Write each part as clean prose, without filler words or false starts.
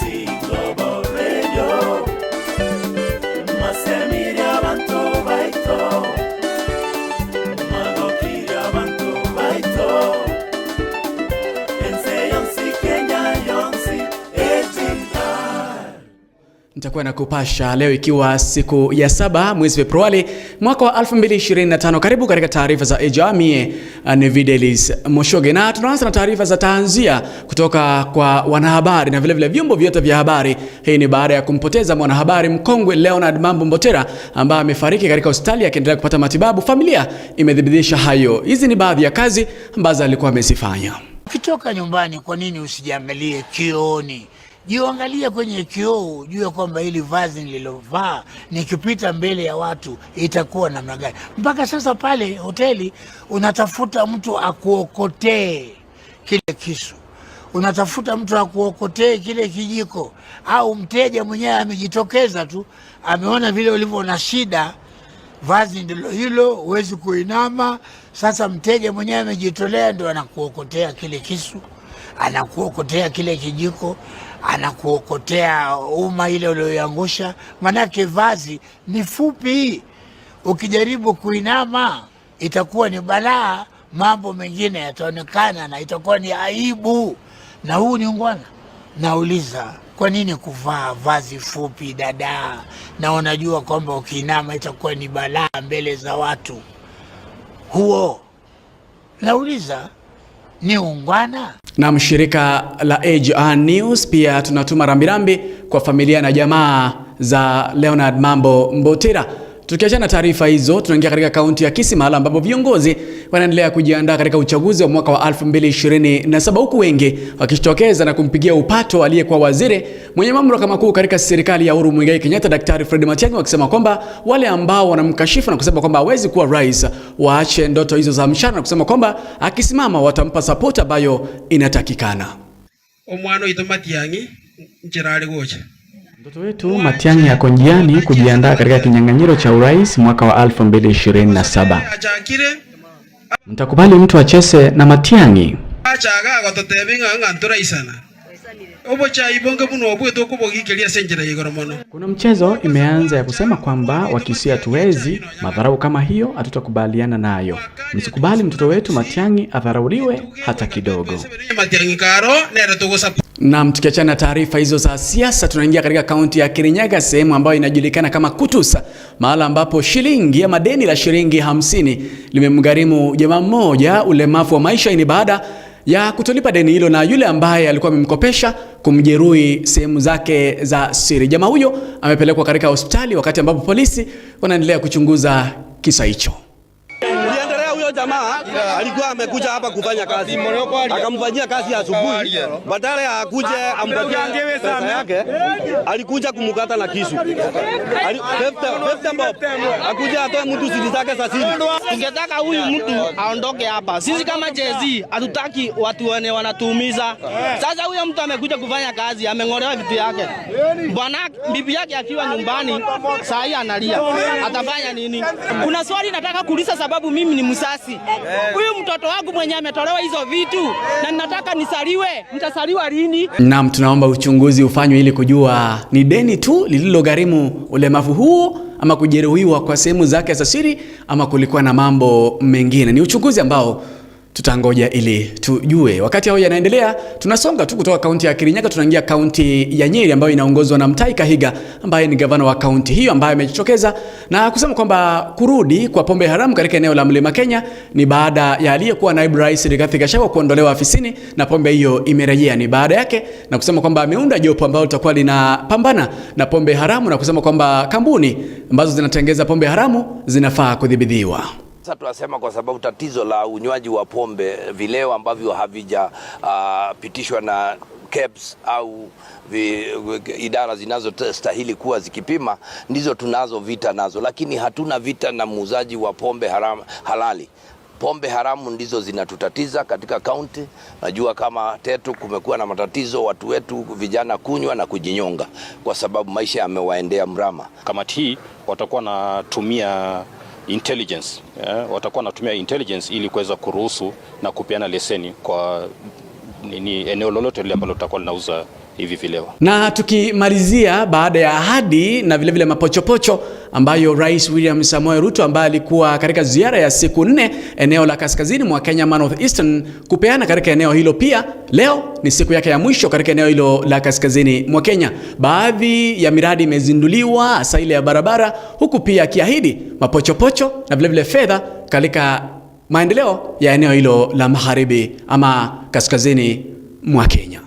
Gusii Global Radio, Masemiria abanto baito, Magokiria abanto baito, Ense yonsi, Kenya yonsi, AGR. Nitakuwa na kupasha leo ikiwa siku ya 7 mwezi Februari mwaka wa 2025. Karibu katika taarifa za AGR, mie ni Videlis Moshoge, na tunaanza na taarifa za tanzia kutoka kwa wanahabari na vilevile vyombo vyote vya habari. Hii ni baada ya kumpoteza mwanahabari mkongwe Leonard Mambo Mbotela ambaye amefariki katika hospitali akiendelea kupata matibabu. Familia imethibitisha hayo. Hizi ni baadhi ya kazi ambazo alikuwa amezifanya. Ukitoka nyumbani, kwa nini usijiangalie kioni? Jiangalie kwenye kioo, ujue kwamba hili vazi nililovaa nikipita mbele ya watu itakuwa namna gani. Mpaka sasa pale hoteli unatafuta mtu akuokotee kile kisu, unatafuta mtu akuokotee kile kijiko, au mteja mwenyewe amejitokeza tu, ameona vile ulivyo na shida, vazi ndilo hilo, huwezi kuinama. Sasa mteja mwenyewe amejitolea, ndio anakuokotea kile kisu, anakuokotea kile kijiko, anakuokotea uma ile ulioiangusha. Manake vazi ni fupi, ukijaribu kuinama itakuwa ni balaa, mambo mengine yataonekana na itakuwa ni aibu. Na huu ni ungwana. Nauliza, kwa nini kuvaa vazi fupi dada, na unajua kwamba ukiinama itakuwa ni balaa mbele za watu? Huo nauliza ni ungwana? Na shirika la AGR News pia tunatuma rambirambi kwa familia na jamaa za Leonard Mambo Mbotela. Tukiachana na taarifa hizo, tunaingia katika kaunti ya Kisii mahala ambapo viongozi wanaendelea kujiandaa katika uchaguzi wa mwaka wa 2027 huku wengi wakijitokeza na kumpigia upato aliyekuwa waziri mwenye mamlaka makuu katika serikali ya Uhuru Muigai Kenyatta, Daktari Fred Matiang'i, wakisema kwamba wale ambao wanamkashifu na kusema kwamba hawezi kuwa rais waache ndoto hizo za mchana na kusema kwamba akisimama watampa support ambayo inatakikana. Omwana oito Matiang'i nchirari gocha. Mtoto wetu Matiang'i ako njiani kujiandaa katika kinyang'anyiro cha urais mwaka wa 2027. Achakire Mtakubali mtu acheze na Matiang'i? Achaga agototebia ng'a ng'a nturaisana obochai bonge buno obwete okobogikeria ase enchera ya igoro mono. Kuna mchezo imeanza ya kusema kwamba Wakisii hatuwezi, madharau kama hiyo hatutakubaliana nayo. Msikubali mtoto wetu Matiang'i adharauliwe hata kidogo. Matiang'i karo nere tugosupport. Naam, tukiachana na taarifa hizo za siasa, tunaingia katika kaunti ya Kirinyaga, sehemu ambayo inajulikana kama Kutusa, mahala ambapo shilingi ama deni la shilingi 50 limemgharimu jamaa mmoja ulemavu wa maisha. Ni baada ya kutolipa deni hilo na yule ambaye alikuwa amemkopesha kumjeruhi sehemu zake za siri. Jamaa huyo amepelekwa katika hospitali wakati ambapo polisi wanaendelea kuchunguza kisa hicho. Uliendelea, huyo jamaa alikuwa amekuja hapa kufanya kazi, akamfanyia kazi asubuhi, badala ya akuje ampatie pesa yake, alikuja kumkata na kisu. 50 bob, akuja atoe mtu siri zake za siri. Tungetaka huyu mtu aondoke hapa. Sisi kama Gen Z hatutaki watu wenye wanatuumiza. Sasa huyo mtu amekuja kufanya kazi, ameng'olewa vitu yake. Bwana bibi yake akiwa nyumbani saa hii analia. Atafanya nini? Kuna swali nataka kuuliza sababu mimi ni mzazi. Huyu mtoto wangu mwenye ametolewa hizo vitu na ninataka nisaliwe, nitasaliwa lini? Naam, tunaomba uchunguzi ufanywe ili kujua ni deni tu lililogharimu ulemavu huo ama kujeruhiwa kwa sehemu zake za siri ama kulikuwa na mambo mengine. Ni uchunguzi ambao tutangoja ili tujue. Wakati hayo yanaendelea, tunasonga tu kutoka kaunti ya Kirinyaga tunaingia kaunti ya Nyeri ambayo inaongozwa na Mutahi Kahiga ambaye ni gavana wa kaunti hiyo, ambaye amejitokeza na kusema kwamba kurudi kwa pombe haramu katika eneo la Mlima Kenya ni baada ya aliyekuwa naibu rais Rigathi Gachagua kuondolewa afisini na pombe hiyo imerejea. Ni baada yake na kusema kwamba ameunda jopo ambalo litakuwa linapambana na pombe haramu na kusema kwamba kampuni ambazo zinatengeza pombe haramu zinafaa kudhibitiwa. Sasa tunasema kwa sababu tatizo la unywaji wa pombe, vileo ambavyo havijapitishwa na KEBS au idara zinazostahili kuwa zikipima, ndizo tunazo vita nazo, lakini hatuna vita na muuzaji wa pombe halali. Pombe haramu ndizo zinatutatiza katika kaunti. Najua kama Tetu kumekuwa na matatizo, watu wetu vijana kunywa na kujinyonga kwa sababu maisha yamewaendea mrama. Kamati hii watakuwa wanatumia intelligence, watakuwa wanatumia intelligence ili kuweza kuruhusu na kupeana leseni kwa ni eneo lolote lile ambalo litakuwa linauza hivi vileo. Na tukimalizia, baada ya ahadi na vilevile mapochopocho ambayo Rais William Samoei Ruto ambaye alikuwa katika ziara ya siku 4 eneo la kaskazini mwa Kenya ama North Eastern kupeana katika eneo hilo, pia leo ni siku yake ya mwisho katika eneo hilo la kaskazini mwa Kenya. Baadhi ya miradi imezinduliwa, hasa ile ya barabara, huku pia akiahidi mapochopocho na vilevile fedha katika maendeleo ya eneo hilo la magharibi ama kaskazini mwa Kenya.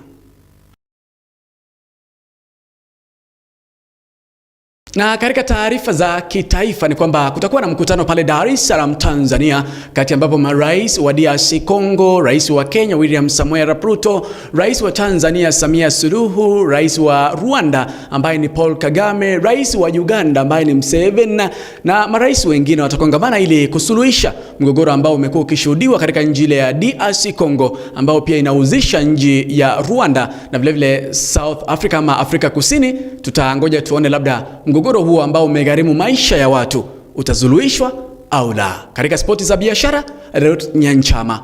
Na katika taarifa za kitaifa ni kwamba kutakuwa na mkutano pale Dar es Salaam, Tanzania, kati ambapo marais wa DRC Congo, rais wa Kenya William Samoei Arap Ruto, rais wa Tanzania Samia Suluhu, rais wa Rwanda ambaye ni Paul Kagame, rais wa Uganda ambaye ni Museveni na marais wengine watakongamana ili kusuluhisha mgogoro ambao umekuwa ukishuhudiwa katika nchi ile ya DRC Congo, ambao pia inahusisha nchi ya Rwanda na vile vile South Africa ama Afrika Kusini. Tutaangoja tuone labda mgogoro huo ambao umegharimu maisha ya watu utasuluhishwa au la. Katika spoti za biashara, Ruth Nyanchama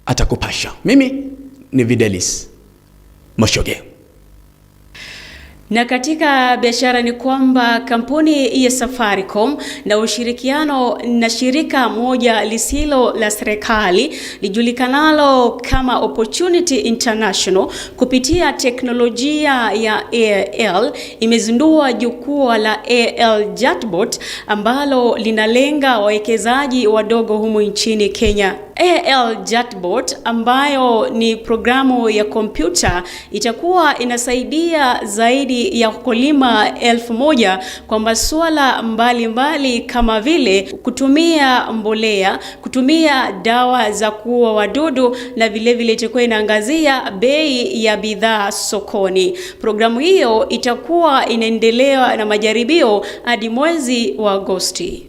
atakupasha. Mimi ni Videlis Moshoge. Na katika biashara ni kwamba kampuni ya Safaricom na ushirikiano na shirika moja lisilo la serikali lijulikanalo kama Opportunity International kupitia teknolojia ya AL imezindua jukwaa la AL Chatbot ambalo linalenga wawekezaji wadogo humu nchini Kenya. AL Chatbot ambayo ni programu ya kompyuta itakuwa inasaidia zaidi ya wakulima 1000 kwa masuala mbalimbali kama vile kutumia mbolea, kutumia dawa za kuua wadudu na vile vile itakuwa inaangazia bei ya bidhaa sokoni. Programu hiyo itakuwa inaendelea na majaribio hadi mwezi wa Agosti.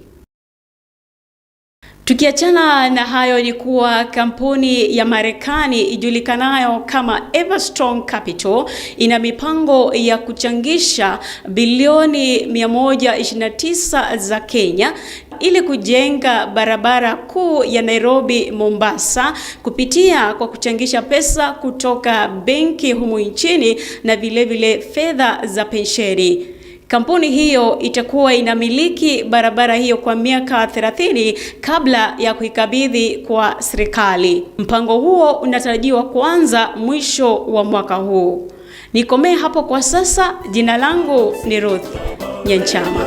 Tukiachana na hayo ni kuwa kampuni ya Marekani ijulikanayo kama Everstrong Capital ina mipango ya kuchangisha bilioni 129 za Kenya ili kujenga barabara kuu ya Nairobi Mombasa kupitia kwa kuchangisha pesa kutoka benki humu nchini na vile vile fedha za pensheni. Kampuni hiyo itakuwa inamiliki barabara hiyo kwa miaka 30 kabla ya kuikabidhi kwa serikali. Mpango huo unatarajiwa kuanza mwisho wa mwaka huu. Nikomee hapo kwa sasa. Jina langu ni Ruth Nyanchama.